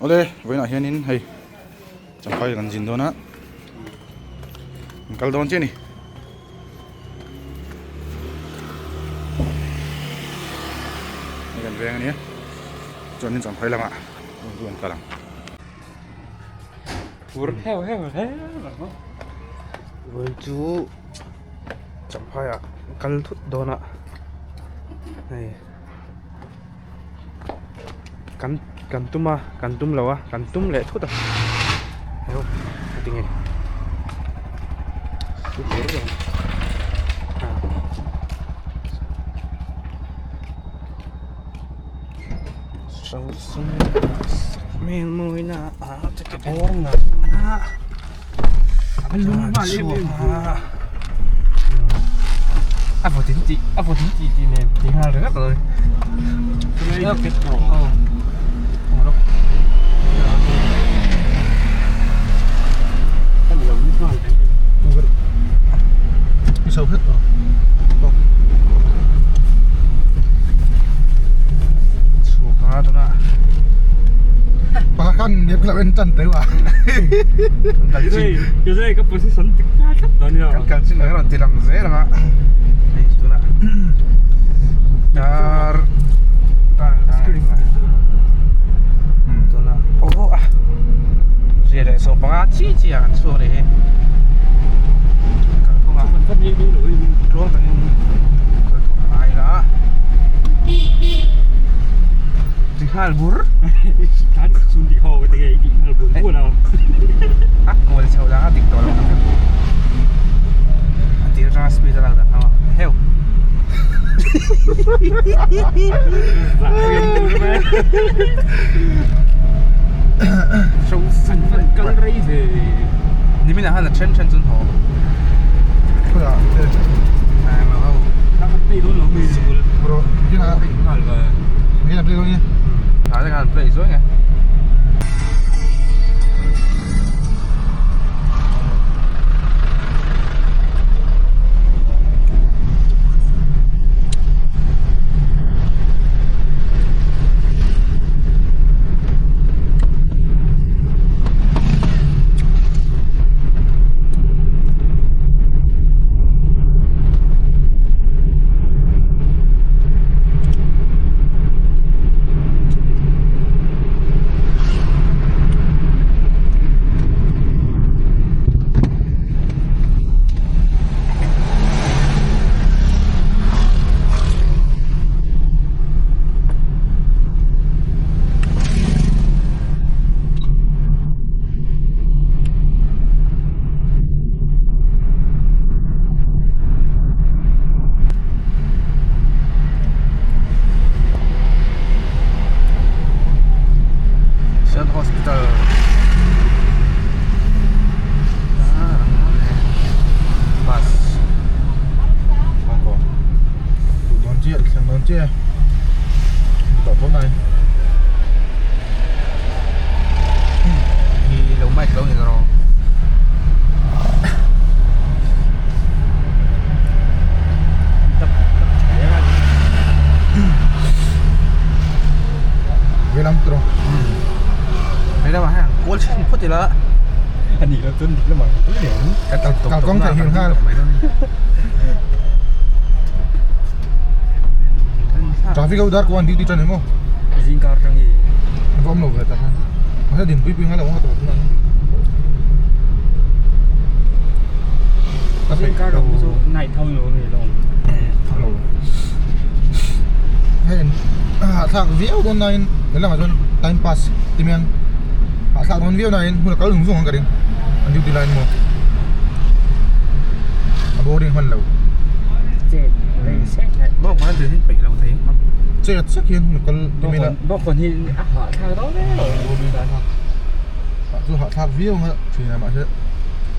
Awle vawiinah hianin hei champhai kan zin dawn a kan kal dawn chiah a ni. Hei kan veng a nia chuanin champhai lamah chu kan kal ang. Phur heuh heuh hle mai. Vawiin chu champhaiah kal thut dawn a hei. Kan kan tum a kan tum lo a kan tum leh thut a heuh tinge a vawt in tih a vawt in tih tih nen ti nghal ringawt mai Kan kal chin a rawn ti lang zel ang a hei tunah dar tunah aw a zia leh sawm panga chi chi ah kan chhuak leh hi kalkawngah tluang takin kal tur a ngai la ti nghal bur a kual chho dang a dik tawh lo a tir atanga speed a lak dan ho heuh. Nimin ah khan a then then chu an haw Shan Hospital bus Dawn chiah thleng dawn chiah tawh tawh nai hi lo mic lo ni rawh Veilam tawh Veilam ah hian kawl chhin phawt ila ani lo chuan dik lamah kan kal leh ang Kalkawng theih hil nghal Traffic ho dar kuan duty tan emaw Zingkar tang i Va awm lo ve tak a Mahse din pui pui ngai lo ang a tawp tunah hian Zingkar lo chu night ho lo ni lo Lo Hei hahthlak viau dawn nain helamah chuan time pass ti mai ang hahthlak dawn viau nain hun a kal zung zung ang ka ring an duty line maw a boring hman lo Chet sek hian hun a kal ti mai la Chu hahthlak viau ang a thin a mahse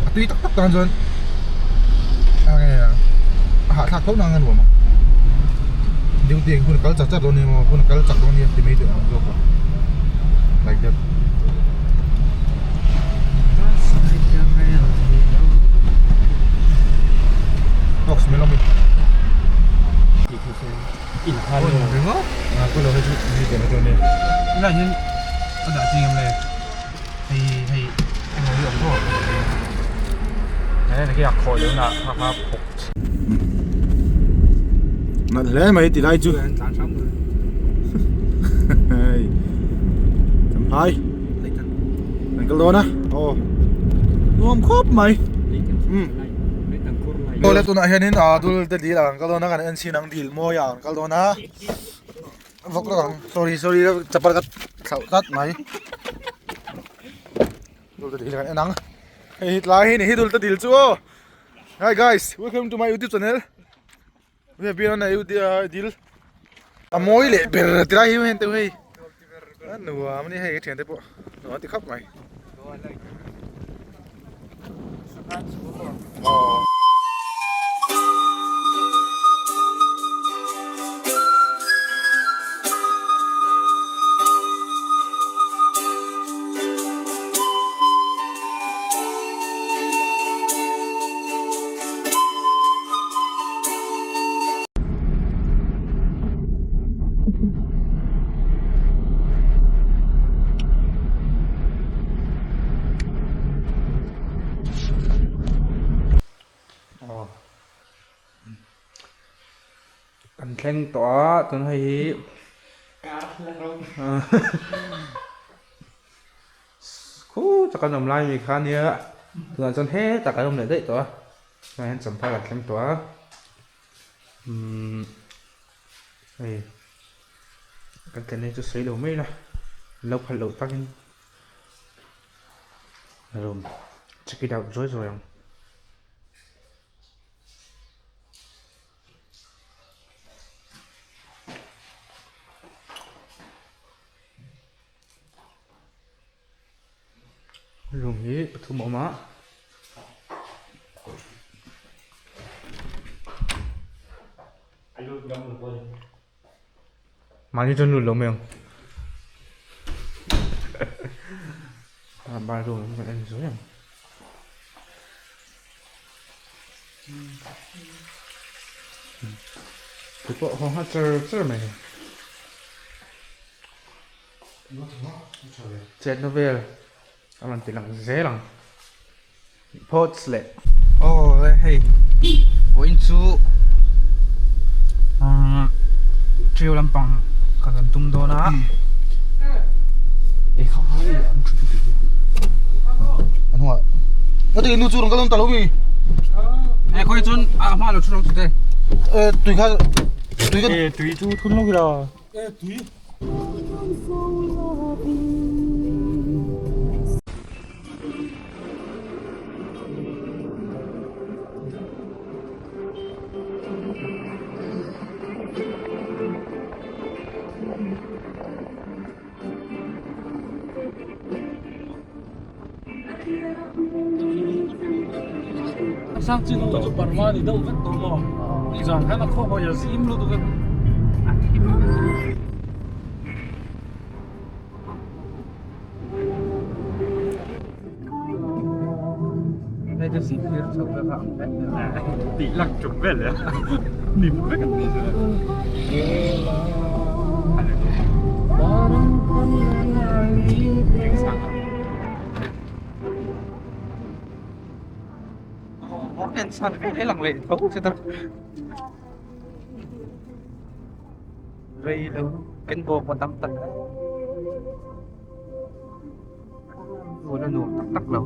a tui tak tak tan chuan a nge a hahthlak tho nang a nuam ang duty ang hun a kal chak chak dawn emaw hun a kal chak dawn nia ti mai teh ang zawk a like that. Box mai lo mi. In hal ringawt a ko lo hei chu mi te na chuan Tunah hian a dah chi. ngem le hei hei eng hi awm tawh He khi a khawi deuh na kha kha phawk Nalh hle mai ti lai chu hei Champhai kan kal dawn a aw nuam khawp mai umm Awle tunah hianin aa dul te dil ah kan kal dawn a kan en chhin ang dil mawi ah kan kal dawn a vawk rawk ang sorry sorry chapal ka thlauh tlat mai dul te dil kan en ang hei hi tlai hi ni hi dul te dil chu aw hi guys welcome to my youtube channel we have been on a dil a mawi leh ber tilai hi heng te hei a nuam ani hei thian te pawh nuam ti khawp mai aw. Aw kan thleng tawh a tun hei hi Khu tak an awm lai mi kha nia tunah chuan hetah kan awm leh daih tawh a tunah hian champhai kan thleng tawh a umm hei kan thlen hi chu sawi lo mai ila an lo phalh loh takin room check it out zawi zawi ang. Room hi pathum a awm a mahni chuan lut lo mai ang ah bathroom kan en zuai ang. Tui pawh a haw nghal char char mai a ni. Chetna vel a rawn ti lang zel ang pots leh aw hei vawiin chu umm ṭiau lampang ka kan tum dawn a Tui chu thun lawk ila. Sang chi nu chu Burma ni deuh vek tawh maw? Nizan khan a khaw hawi a zim lutuk a. Tih lak tum vel e. Nim vek an ni chu. Rei lo kan bawk a tam tak a nuam tak tak lo.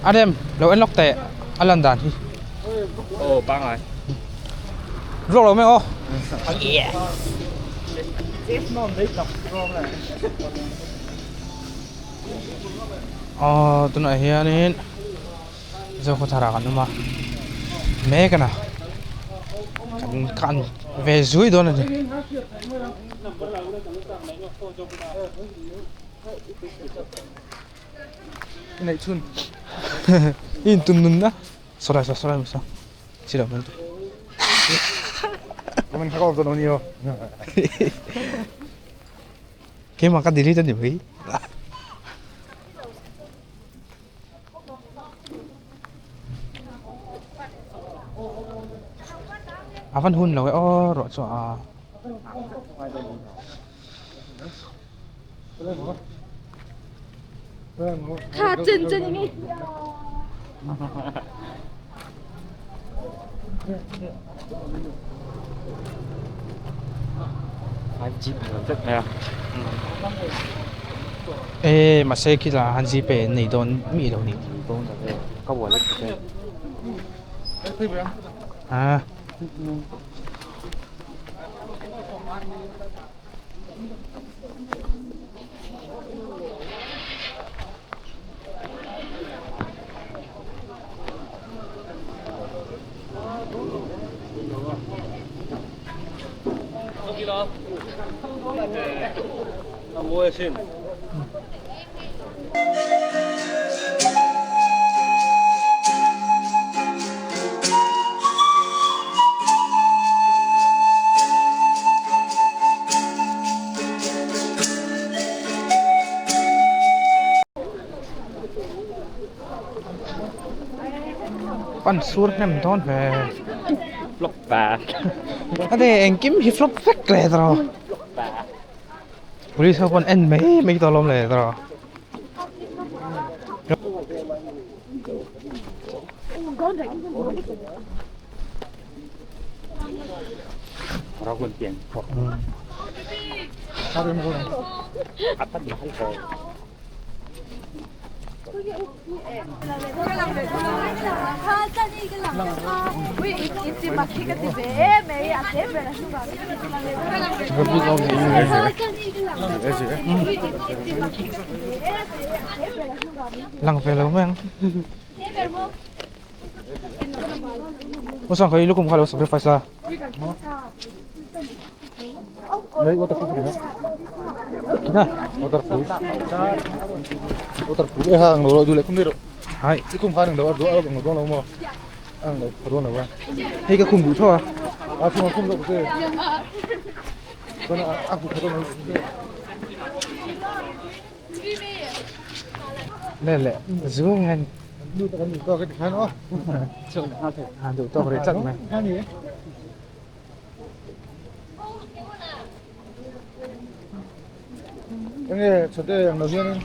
A rem lo en lawk teh a lan dan hi. Aw pangai. Ruak lo mai aw. Aw tunah hianin Zokhawthar ah kan awm a mek a na kan kan ve zui dawn a ni. Neih chhun i intum nun na sawlai saw sawlai saw si lo man man kha ka awm dawn lo ni aw keimah ka delete a ni mai. A van hun lo e aw ruah chu a. E mahse khila han gpay an nei dawn mi lo ni. A. Pan sur hnem dawn ve. Flop va. A de engkim hi flop vek le tawh. Police ho pawn en mai mai tawh alawm le tawh. Lang ve lo mai ang. Usang kha i lukhum kha lo sacrifice la. Kina. Waterproof. Waterproof e ha ang lo du le kum ro. Hai. I kum kha ang lo do ang lo lo mo. Ang lo do lo wa. Hei ka khum bu tho a. A khum khum lo te. Ko na a bu kha lo. Le le zu ngan. Du ta kan du to ka khan o. Ha du to re chat mai. Ha ni. Enge chhote ang lo hianin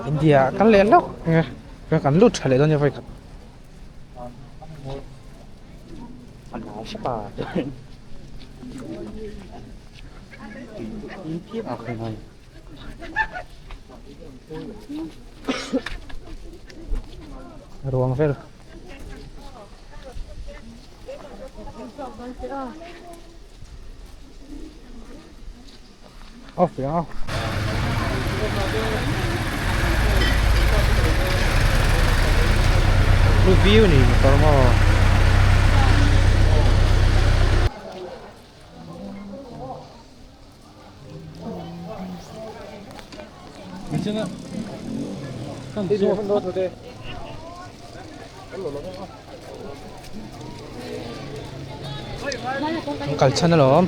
India kal leh lawk nge ka kan lut tha leh dawn nia vawi khat. Ruang vel. Off ya. View ni motor mo. An kal chhan alawm.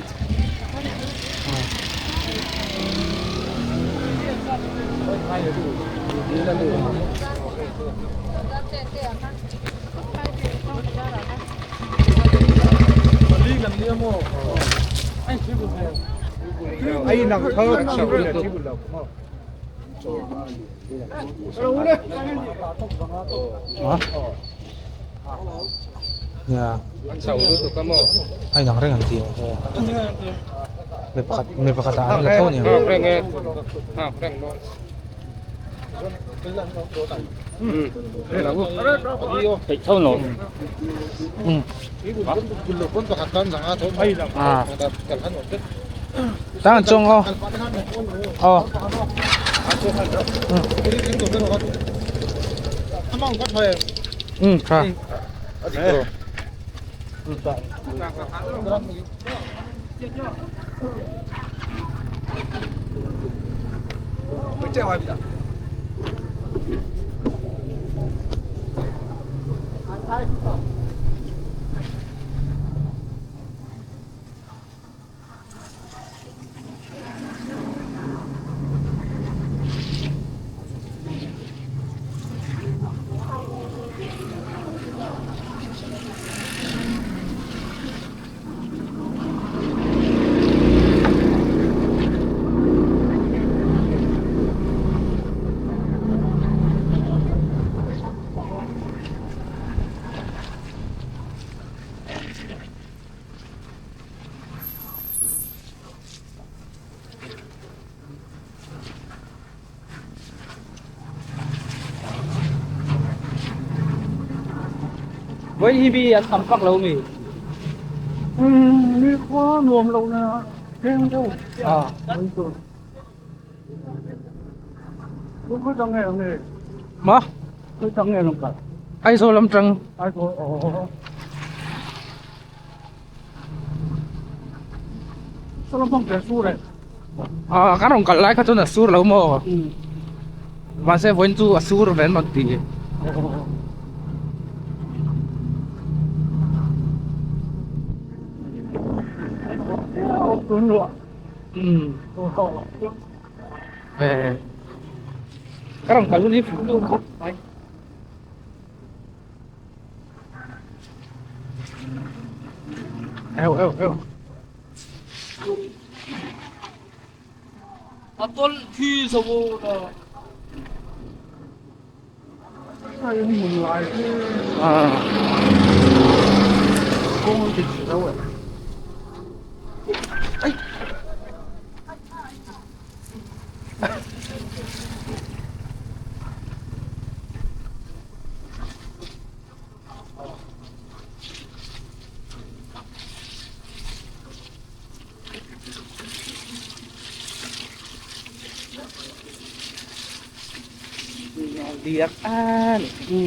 A inang reng an ti mi pakhat mi pakhat ah an la tho a ni ang. Tang chung aw aw tha Vawiin hi mi an tam vak lo mi? Umm ni khua nuam lo na thleng deuh Ah. Khawi tang nge ang nge? Ma? Khawi tang nge ang kal? Aizawl lam tang. Aizawl aw. Ah kan rawn kalh lai kha chuan a sur lo maw mahse vawiin chu a sur ve an rawn ti. Ka rawn kalh hun hi fuh lutuk khawp mai. Eu eu eu. À. Diak a ni.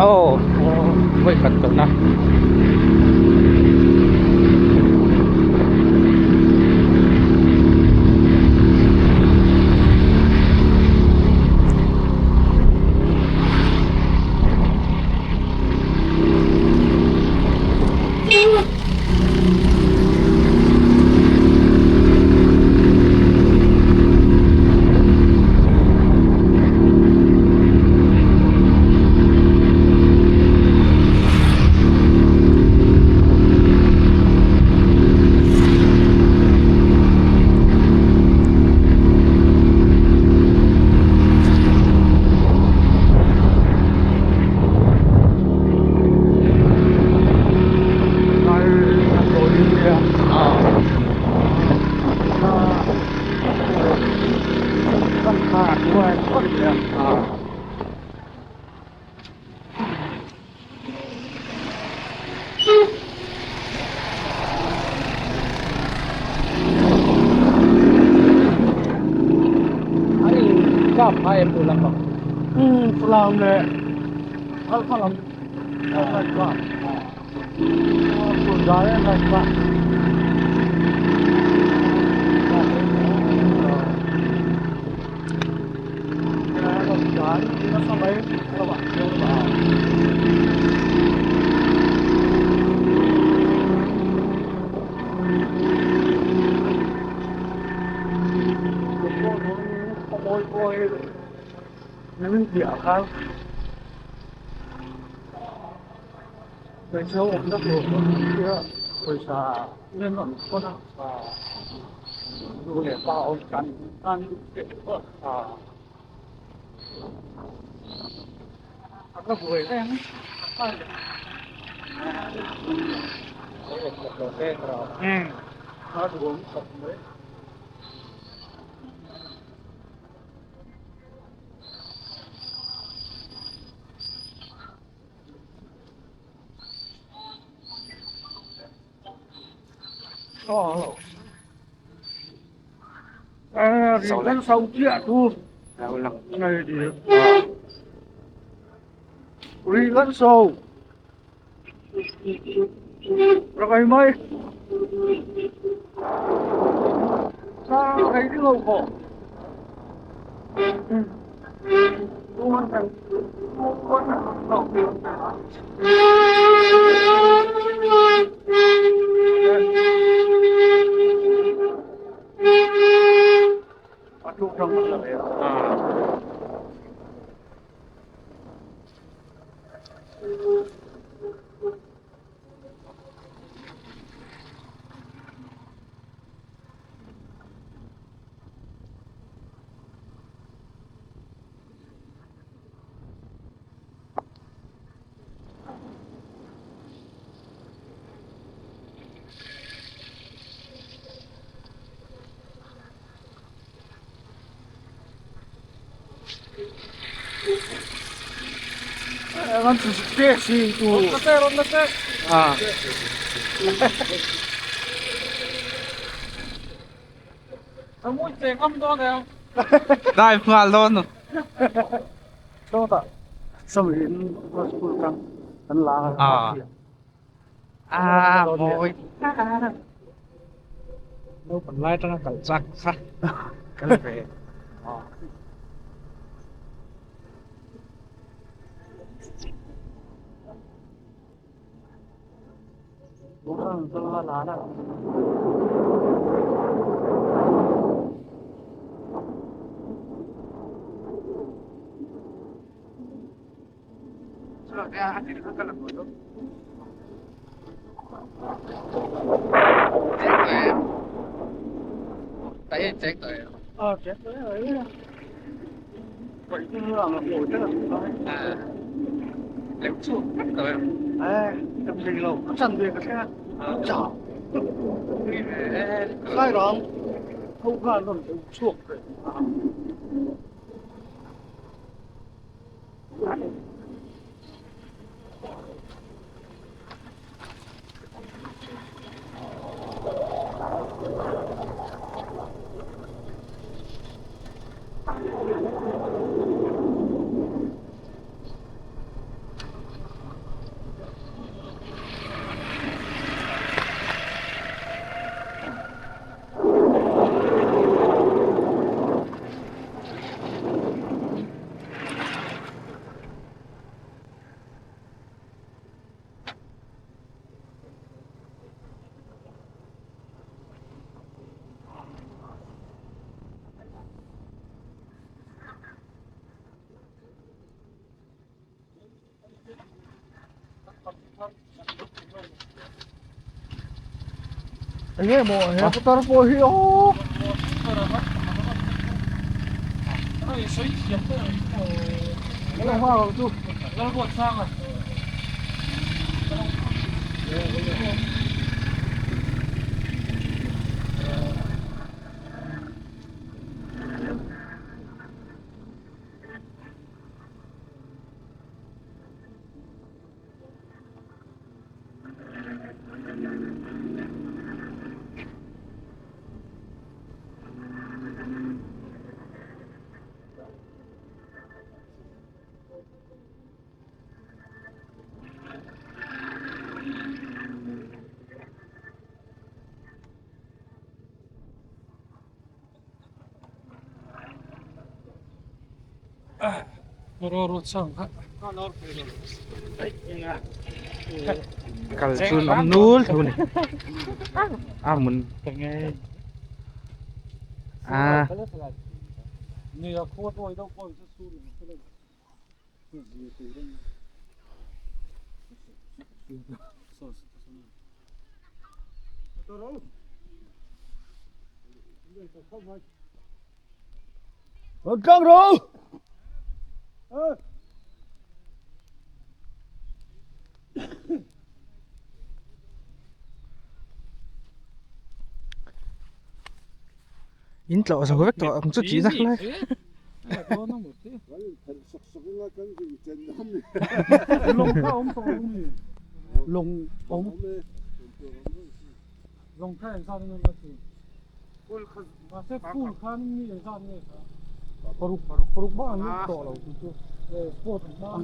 Aw vawi khat kalna. Rồi mày. Sao thấy cái ngầu khổ. Ah. Dai ngal dawn. À. À, mồi. Đâu còn lai trong cái chặt khá. Cái về. Enge maw he putar pawh hi aw. Kal chun om nul thu ni. A mun. À. In tlo zo vek tawh ang chu tih zak lai.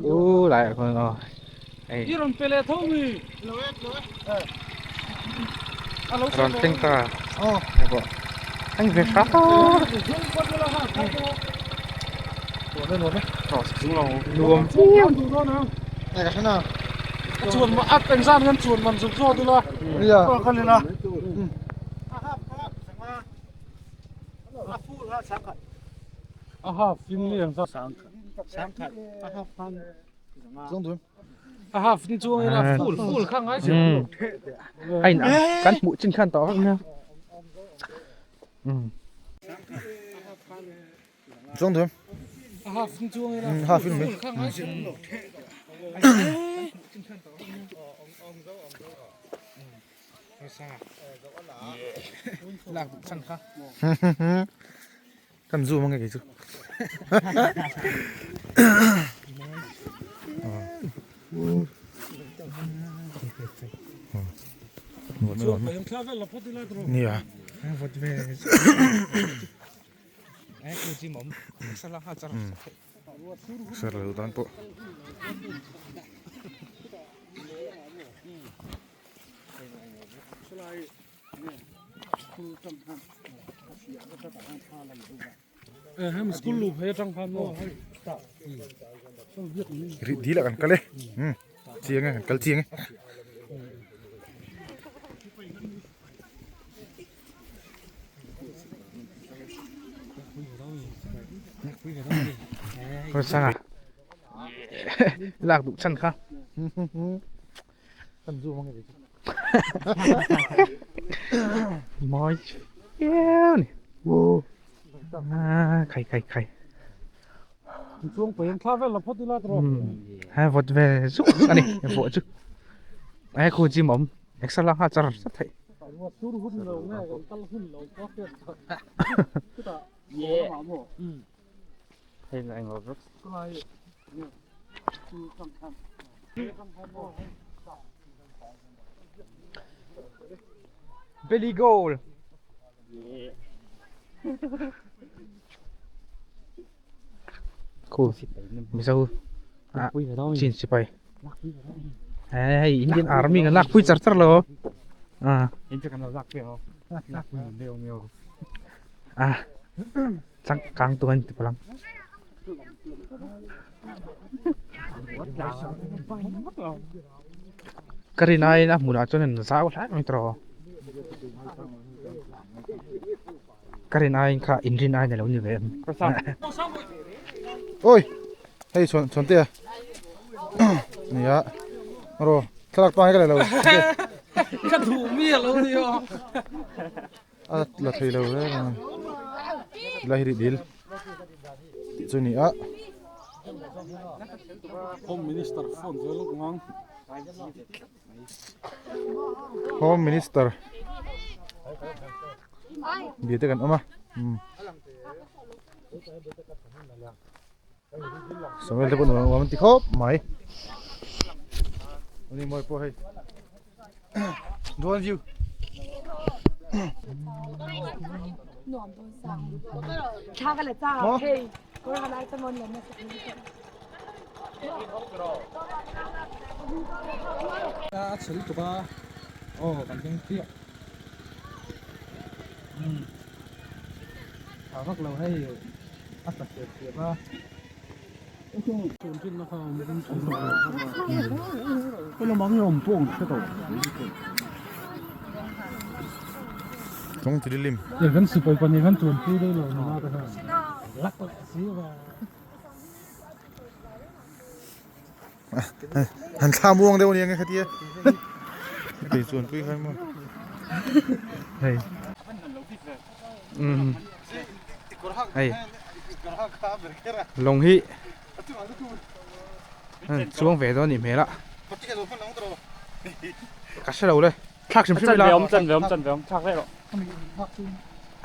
U lại còn rồi. I rawn pe leh tho mi. Rawn thleng ta. Hei pawh. Anh ve hram. Nuam viau. Chuan ma at engzan hian chuan man zuk zawt ila. Kal ila. A half in ni ang Sangkhat. A half khan. Zong dun. A half ni chuang ila full full kha ngai se. Ai na kan hmuh chin khan tawh vek nia. Zong dun. A half ni chuang ila half in full kha ngai se. Lak duh chan kha. Kan zoom ange kei chu. Nia. Sir lo tan pawh. Rih dil ah kan kal e chiang e kan kal chiang e. Sanga lak duh chan kha. Kan zoom ange kei chu. Mawi viau ni. Khai khai khai. Chuang pei an thla vel la phawt ila tawh. Ha vawt ve zuk ani vawh chu. Ai khu gym awm extra la ngha char char thei. Sur hun lo nge kan kal hun lo pawh hriat chutah. Hei na englo vek. Billy goal. Cool. Mizo ah chin sipai. Hei Indian Army kan lak pui char char lo. Ah. Ah. Chang kang tuan ti palang. Ka rin aiin a hmunah chuan an zau hlai mai tawh. Ka rin aiin kha inrin aiin a lo ni ve em. Oi hei chhuan chhuan te a nia ro thlalak pa hi ka la lo Ka duh mi a lo ni aw. A la thei lo reng a tilai hi rih dil tih chu a ni a. Home Minister phone zel lawk ang. Home Minister bia te kan awm a Samuel te pawh nuam an ti khawp mai. Ani mawi pawh hei. Drone view. A chhel tuk a aw kan thleng chiah a vak lo hei a tla siam siam a. Tawng ti lim. Han thla muang deuh ania nge khatia. Kei chuan pui khai maw. Hei. Hei. Lawng hi chuang ve dawn a nih hmel a. Ka hre lo le. Thlak hrim hrim ila. Chan ve awm, chan ve awm, thlak reh rawh.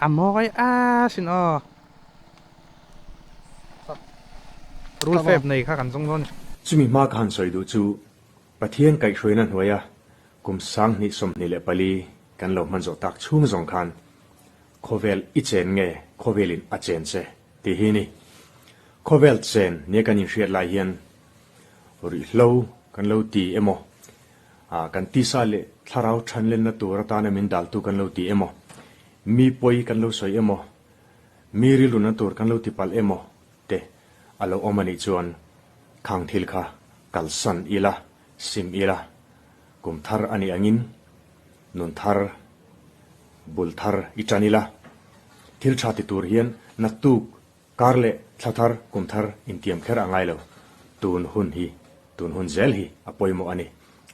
A mawi a sin aw. Rul fep nei kha kan zawng dawn a ni. Chumi hma ka han sawi duh chu Pathian kaihhruaina hnuaia kum 2024 kan lo hman zawh tak chhung zawng khan khawvel i chen nge khawvelin a chen che tih hi ni. Khawvel chen nia kan inhriat lai hian ruihhlo. kan lo ti emaw, ah kan tisa leh thlarau thanlenna tur atana min daltu kan lo ti emaw, mi pawi kan lo sawi emaw, mi rilruna tur kan lo ti palh emaw te a lo awm a nih chuan khang thil kha kalsan ila, sim ila, kum thar a nih angin nun thar, bul thar i tan ila, thil tha ti tur hian naktuk Kar leh thla thar, kum thar intiam kher a ngai lo. Tun hun hi, tun hun zel hi a pawimawh a ni.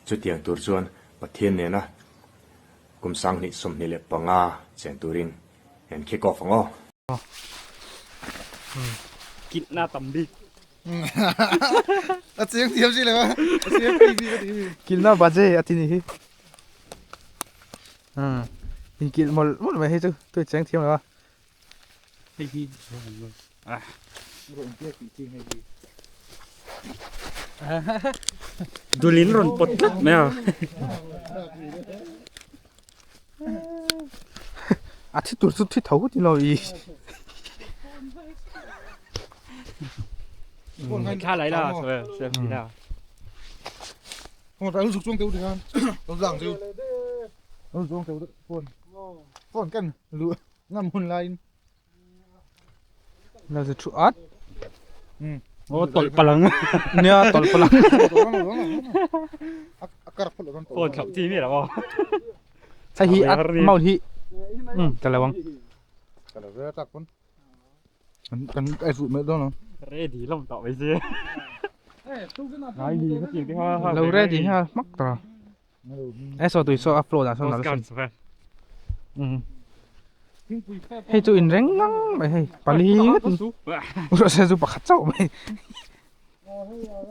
Chutiang tur chuan Pathian nena kum 2025 chen turin en kick off ang aw. Kilhna tam bik. A chiang thiam si lo a, a chiang pui bik a ti mi. Kilhna baje a ti ni hi. Inkilh mawlh mawlh mai hi chu tui chiang thiam lo a. Dulin rawn pawt tlat mai a. A thi tur chu thi tho ti lo i. Thla lai la selfie la. Không phải lúc xuống tiêu thì ngon. Nó giang tiêu. Nó xuống tiêu phone. Phone kan lu ngam hun laiin. Lo zu thu at. Aw tawlh palang. Nia tawlh palang. Phone thlauh chi mi lo aw. Sai hi at maun hi. Um ka lo ang. Ka lo ve tak pon. Kan ai fu mai dawn lo. Ready lawm tawh mai si. Ngai ni ka tiang te ha. Lo ready ha hmak ta. E saw tui saw a flow dan saw nal sin. Hei chu in reng ngang mai hei pali ngawt in rawh se chu pakhat chauh mai.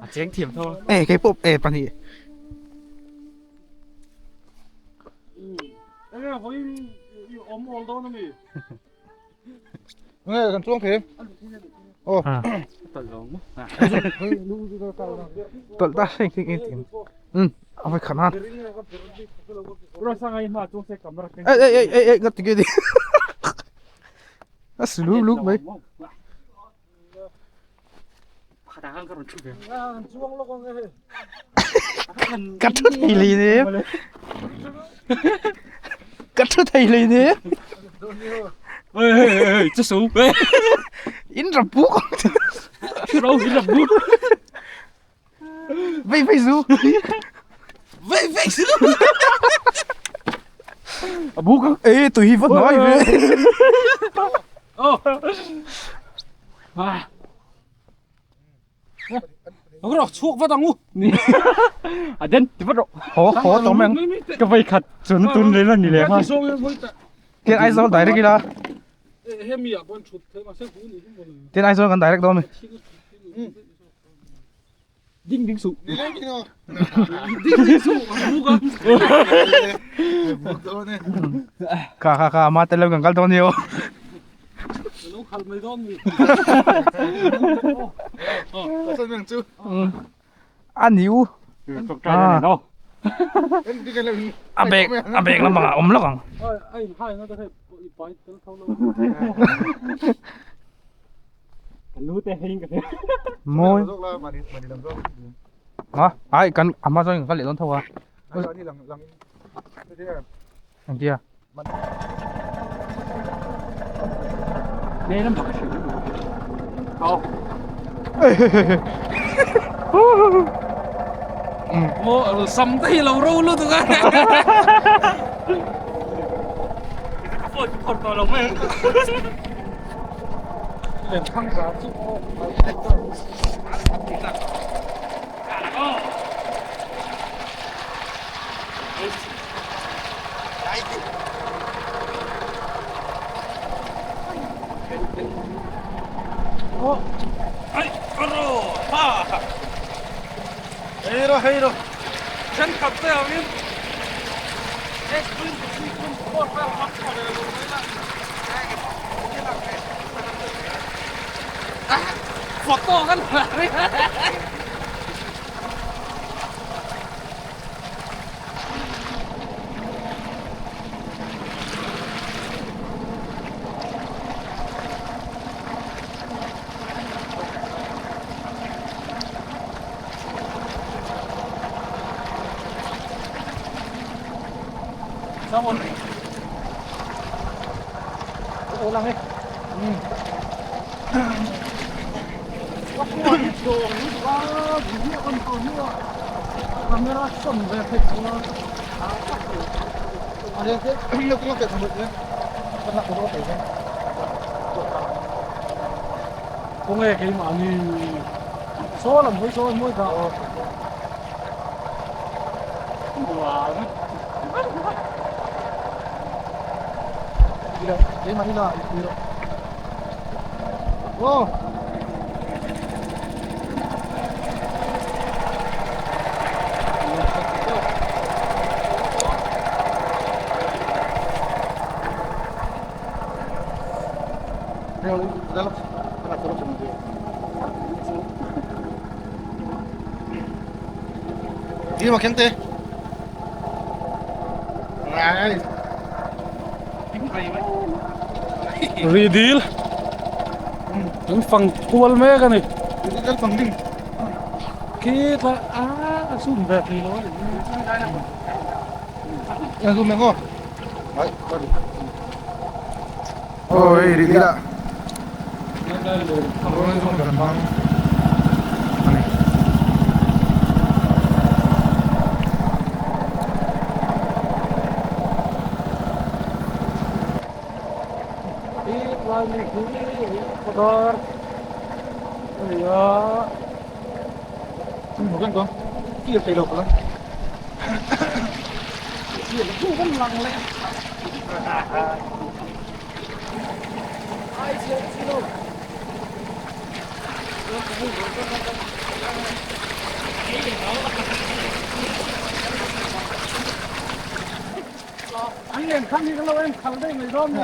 A cheng thiam tho. E kei pawh e pahnih. Nge kan chuang thei. Oh. Tawlh ta heng thing in tin. Um a vai khan han. Ei ei ei ei ei ngat tige di. A sulu luk mai. Ka thu thei lei nem. Ka thu thei lei nem. Ê ê ê chết sú. In rập buk. Đâu in rập buk. Vei vei zu. Vei vei zu. A buk ê tui hi vẫn nói về. Ô. À. Ro chuak vat ang u. A den ti vat ro. Ho ho tawm ang. Ka vei khat chun tun le lan ni le ha. Tian Aizawl direct ila. Tian Aizawl kan direct dawn mi. Ding ding su. Ding ding su. Buka. Ka ka ka ama tel lo kan kal dawn ni aw. Lo khal mai dawn mi. A ni u. A bag a bag lampang ah a awm lawk ang. Mawi. Ha ai kan a hma chuan kan kal leh dawn tho a. Engtia. Sam te hi lo ro lutuk a. Kawng e keimahni saw lam hawi saw mawi ta. Đi mà khen tê. Này. Ri dil. Kan fang kual mek a ni. Kan fang ding. Khi ta a zoom ve thei lo a ni. Em zoom em không? Đấy, qua đi. Ôi, đi đi ạ. An len khang hi ka lo en khal daih mai dawn ni.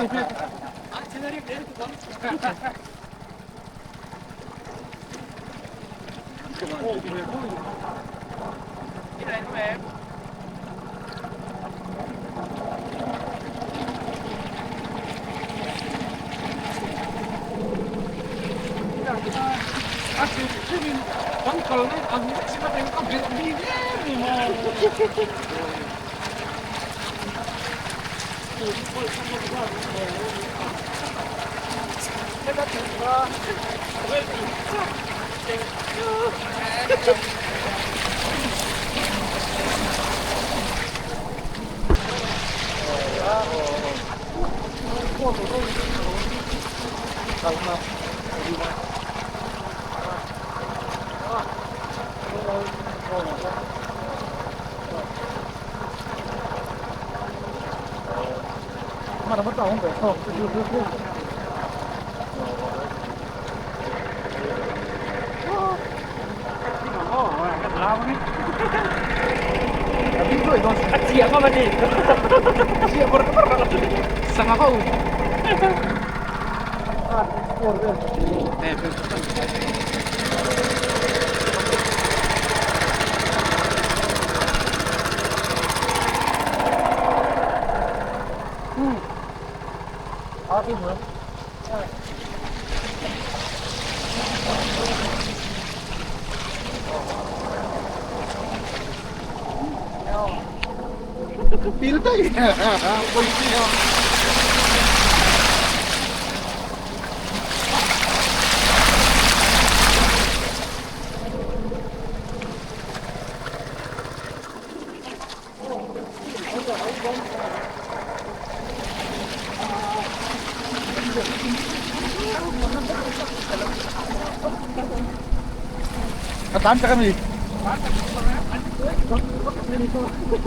Tám trăm gì?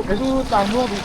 Cái chú tàng mua thì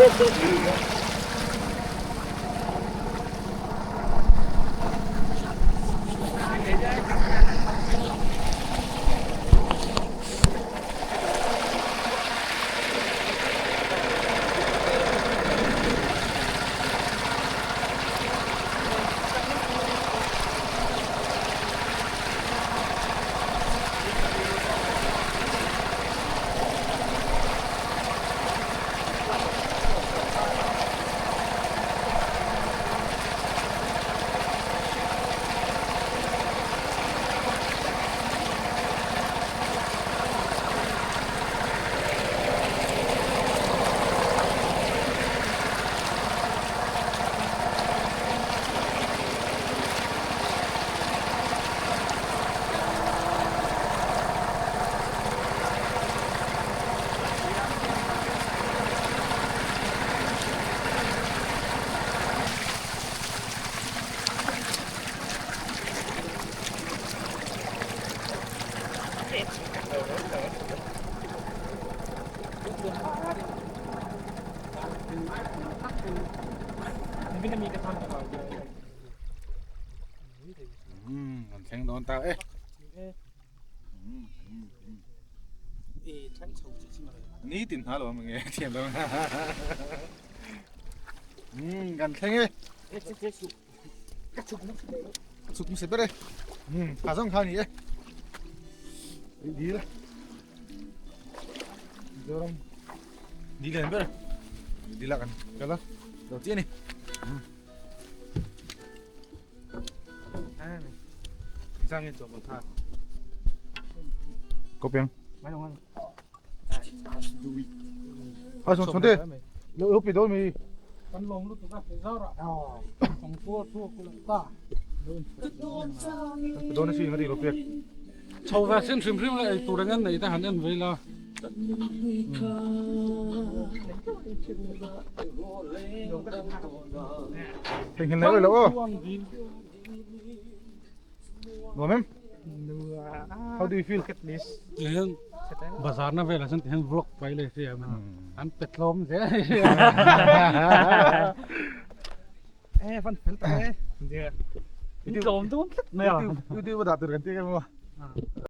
Kan thleng dawn ta e. Ni tin hna lo ang nge thiam lo. Kan thleng e. Ka chhuk hmasa ber e. Tha zawng kha a ni e. Dil. Mizoram dil lian ber. Dil ah kan kal a. Lo chiah a ni. Có piang. Thôi xuống xuống đi. Lỡ húp bị đôi mì. Kan lawm lutuk a zar ah pangpar chu a kulh ta. Dawn a si ngati lo pek. Chho ve sin hrim hrim la ei tur eng an nei te han en vei la. Theihnghilh nei lo aw. Nuam em? How do you feel? Tihian bazar na velah chuan tihian vlog pai leh si em an pe tlawm zel. Eh fan fel tak e. Tlawm dawn tlat mai a. YouTube a dah tur kan ti em maw?